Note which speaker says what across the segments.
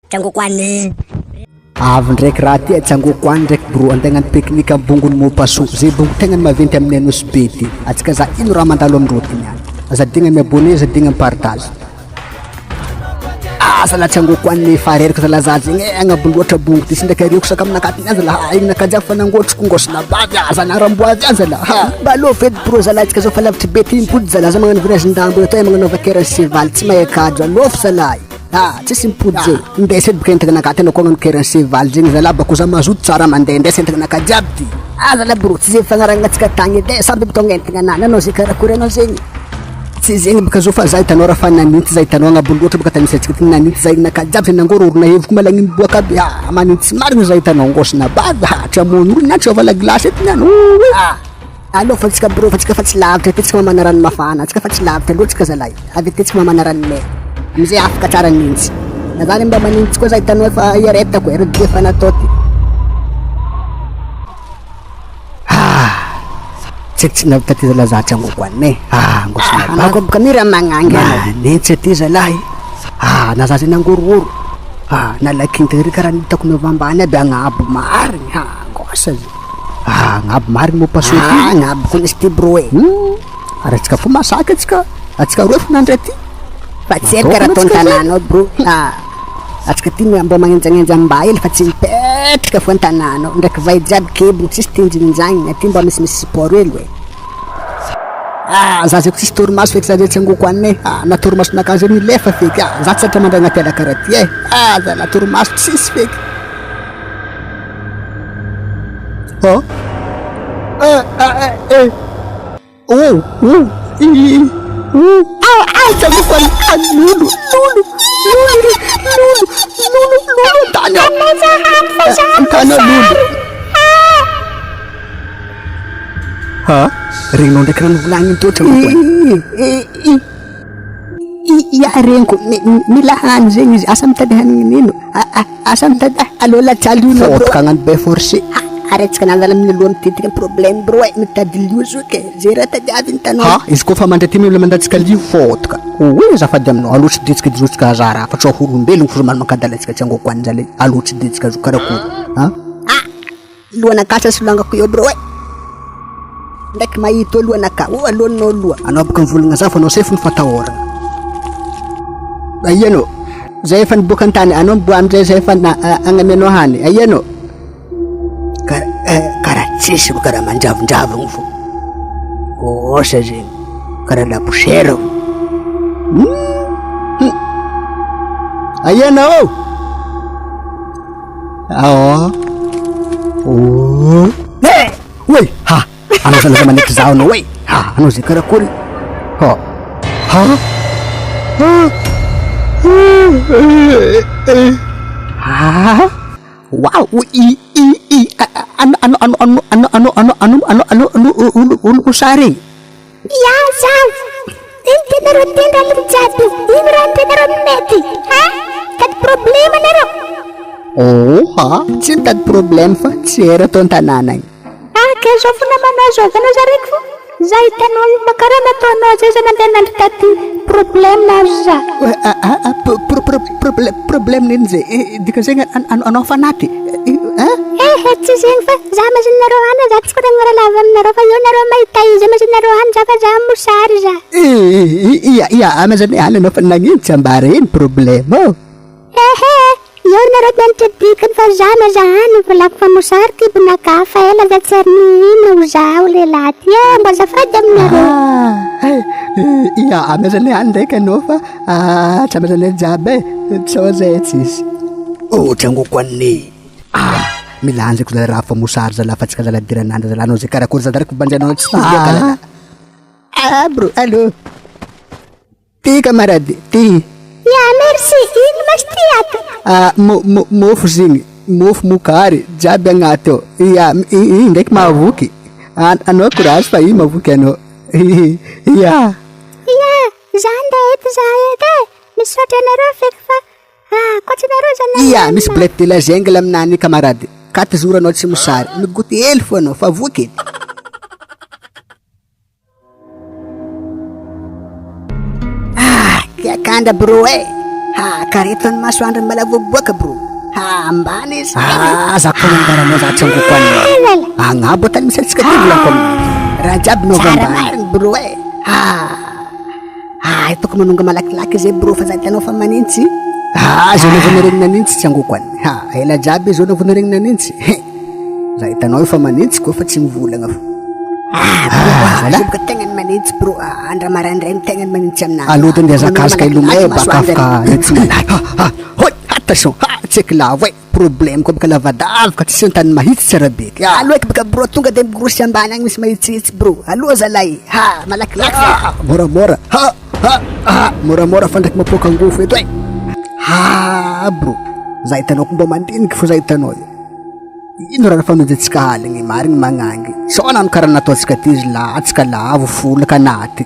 Speaker 1: Tsangoko any.
Speaker 2: Avy ndraiky raha ty atsangoko any ndraiky bro andeha hagnano pique-nique am bongony Mompaso zay bongo tegna ny maventy aminay Nosy be ty atsika za ino raha mandalo amindreo ty niany aza adigna mi abonné aza adigna mi partage ah zala atsangoko any efa reraka zala za zegny eh agnabo loatra bongo ty sy ndraiky ariako saka aminakahy ty niany zala ha igny naka jiaby fa nangotroko ngôsina bavy ah zanaharamboavy ah zala ha mba alô fety bro zala atsika zao fa lavitry be ty mipody zala za magnano virage ndambo eto eh magnano vaquer cheval tsy mahay kajo alôfo zalahy. Ah, tsisy mipody zay. Ndesa edy boka entagna nakahy ty anao koa hagnano kera cheval zegny zalahy bako za mazoto tsara mandeha ndesa entagna nakahy jiaby ty. Ah zalahy bro, tsy zay fifagnaragnantsika tagny edy e, samby mitôgna entagna anah, nanao zay karakory anao zegny. Tsy zegny baka zao fa za hitanao raha fa nanintsy za hitanao agnabo loatra baka tany misy antsika ty nanintsy za nakahy jiaby zay nangororona heviko malagny miboaka aby ah manintsy marigny za hitanao ngôsina bavy ah tsy hamono olo na tsy hiova la glace eto niany oy ah. Aleo fa tsika bro fa tsika fa tsy lavitra aty tsika mamana rano mafana tsika fa tsy lavitra loatra tsika zalahy avy aty tsika mamana rano may amizay afaka tsara nintsy na zany mba manintsy koa za hitanao efa iaretako e reo efa natao ty ah tsy tsy navita ty zalahy za tsy angoko anay ah angosina
Speaker 1: ah, bako boka mira magnangy anao
Speaker 2: nintsy aty zalahy ah na za zay nangorohoro ah nalaky inty karaha nitako miova ambany aby agnabo marigny ah angosa zay Ah, agnabo marigny moa paso ty.
Speaker 1: Ah, agnabo koa nisy ty bro e.
Speaker 2: Hmm. Ary antsika fo masaka antsika. Antsika roe fo nandray ty.
Speaker 1: Fa tsy haiko karaha ataon'ny tanànao bro. Ah, antsika ty mba magnenjagnenja mba hely fa tsy mipetraka fo an-tanànao. Ndraiky vay jiaby kebony tsisy tinjinjagniny. Aty mba misimisy sport hely e.
Speaker 2: Ah, za zay ko tsisy torimaso feky za zay tsy angoko anay. Ah, na torimasonakahy zay milefa feky. Ah, za tsy zatra mandray agnaty ala karaha ty e. Ah, zala torimaso tsisy feky. Oh. Eh, eh, eh, eh. Oh, oh, i, oh. Ah, ah, tsangoko any, ah, lolo, lolo, lolo, ry, lolo, lolo, lolo, an-tany ao. An-tany ao lolo. Ha? Regninao ndraiky raha novolagniny teo tsangoko any.
Speaker 1: Ia reniko, mila hany zegny izy, asa mitady hanigny nino, asa mitady, aleo la tsy alionao bro.
Speaker 2: Fôtaka hagnano be forcé.
Speaker 1: Ary antsika nandala amin'ny loha mitetiky problème bro e, mitady lio zoky e, zay raha tadiaviny tanao.
Speaker 2: Ha, izy koa fa mandray ty mila mandatsika lio fôtaka. Oe azafady aminao, aleo tsy detsika dirotsika hazara fa tsy ho olombelogno fo mankadala antsika tsy angoko any zalahy, aleo tsy detsika zo karakory. Ha?
Speaker 1: Ah, Lohanakahy sa solangako eo bro e. Ndraiky mahita eo lohanakahy. Oh alohanao loha.
Speaker 2: Anao boka mivolagna za fa anao sefo ny fatahoragna. Aia anao? Zay efa niboaka an-tany, anao miboa amizay zay efa agnamianao hany. Aia anao? Karaha tsisy ro karaha manjavonjavogno fô. Ôsa zegny, karaha labosera. Aia anao? Ao. Oh. Eh! Oy! Ha! Anao zany aza manaiky zaho anao oy! Ha! Anao zay karakory? Ha! Ha! Ha! Ha! Wow! I i i ano ano ano ano ano ano ano ano ano ano ano olo olo mosary.
Speaker 3: Ya zaho! Ino tianareo tendry aloha jiaby? Ino raha tianareo mety? Ha? Mitady problema nareo?
Speaker 2: Oh ha! Tsy mitady problème fa tsy era ato an-tanàna igny.
Speaker 3: Ah ka zao fo namanao zao avy anao za raiky fo za hitanao io mba karaha nataonao zay za nandeha nandry taty problème azo za.
Speaker 2: Problème nino zay? Dikan'izegny anao fa naty? Hein?
Speaker 3: Ehe tsy zegny fa za mazinareo any za tsy koragna raha lava aminareo fa eo nareo mahita izy mazinareo any za fa za mosary za.
Speaker 2: Ia ia amazanay any anao fa nagnino tsy ambara iny problème ô?
Speaker 3: Ehe eo nareo mianatra dikany fa za maza any volako fa mosary kibonakahy fa ela za tsy ary nihina ho zaho lehilahy ty e mba azafady aminareo.
Speaker 2: Ia amazanay any ndraiky anao fa tsy amazanay jiaby e sao zay tsisy. Ohatra angoko an'ny ah milanjako zalahy raha fa mosary zalahy fa tsy ka zalahy diran'andra zalahy anao zay karakory zalahy raiky banjainao tsy miboaka zalahy. Ah bro allô ty camarade ty.
Speaker 3: Ya merci ino ma ty ato?
Speaker 2: Ah mo mo mofo zegny mofo mokary jiaby agnaty ao ia i ndraiky mahavoky anao courage fa i mahavoky anao ia.
Speaker 3: Ia za ndeha eto za eto e misaotra anareo feky fa Ah, koa tsy nareo zany
Speaker 2: Ia, misy boulette de la jungle aminany camarade. Quatre jours anao tsy mosary. Migoty hely fo anao fa voky edy.
Speaker 1: Ah, kiakandra bro e. Ha, karaha eto ny masoandro mbala voaboaka bro. Ha, ambany izy.
Speaker 2: Ah, za koa nangaranao za tsy angoko anao. Agnabo tany misy antsika ty volako aminao. Raha jiaby nova
Speaker 1: Tsara
Speaker 2: ambany.
Speaker 1: marigny bro e. Ha. Ah, toko manonga malakilaky zay bro fa za hitanao fa manintsy.
Speaker 2: Ah, zao nova naregny nanintsy tsy angoko any. Ha, ela jiaby zao nova naregny nanintsy. He. Za hitanao efa manintsy koa fa tsy mivolagna fo.
Speaker 1: Ah, bro,
Speaker 2: Ah,
Speaker 1: ah,
Speaker 2: zala.
Speaker 1: zo boka tegna ny manintsy bro. Ah, andra maraindraigny tegna ny manintsy aminahy.
Speaker 2: Aloha de ndeha zakazaka ilomay baka afaka tsy malaky. Ha, ha, hoi, attention, ha, tsy haiko lavo e. Problème koa baka lavadavaka tsisy antany mahitsy tsara be.
Speaker 1: Aloha eky baka bro tonga de migrosy ambany agny misy mahitsihitsy bro. Aloha zalahy. Ha, malakilaky.
Speaker 2: Ah, moramora. Ha, ha, ha, moramora fa ndraiky mapoaka angofo eto e. Ha, bro. Za hitanao ko mba mandiniky fo za hitanao io. Ino raha famonjentsika aligny marigny magnangy. Sao nano karaha nataontsika ty izy latsaka lavo folaka anaty.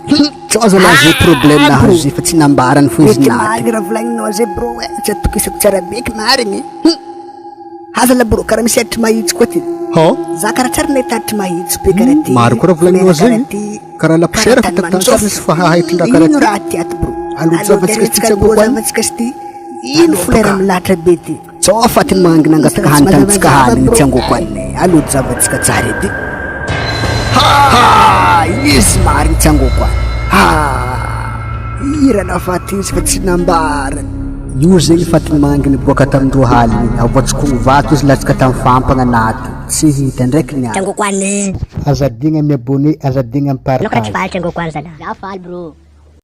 Speaker 2: Sao zalahy zay problème nahazo zay fa tsy nambarany fo izy
Speaker 1: Mety
Speaker 2: naty.
Speaker 1: marigny raha volagninao zay bro e. Tsy atokisako tsara beky marigny. Aza la bro karaha misy atry mahitsy koa ty.
Speaker 2: Hô?
Speaker 1: Za karaha tsary nahita atry mahitsy be karaha ty.
Speaker 2: Maro koa raha volagninao
Speaker 1: Karaha
Speaker 2: zegny.
Speaker 1: ty.
Speaker 2: Karaha laposiera
Speaker 1: Karaha tany
Speaker 2: fa
Speaker 1: manjofo.
Speaker 2: tsary nisy fahaitry karaha
Speaker 1: Ino
Speaker 2: ty.
Speaker 1: raha ty ato bro?
Speaker 2: Aloha zavatsika sy ty tsy
Speaker 1: bro
Speaker 2: angoko any.
Speaker 1: zavatsika sy ty. Ino fleur milahatra be ty?
Speaker 2: Tsao faty mangina angataka hanitantsika haligny tsy angoko any. Aloha zavatsika tsara edy. Ha! Izy marigny tsy angoko any. Ha! Ira nafaty izy fa tsy nambarany. Io zegny faty manginy boaka tamindreo haligny. Avoatsiko vato izy latsaka tamin'ny fampagna anaty. Tsy hita ndraiky ny
Speaker 4: Tsy angoko any.
Speaker 2: Aza adigna mi-abonner, aza adigna
Speaker 4: Anao karaha tsy
Speaker 2: mi-partage.
Speaker 4: faly tsy angoko any zalahy.
Speaker 3: Za faly bro.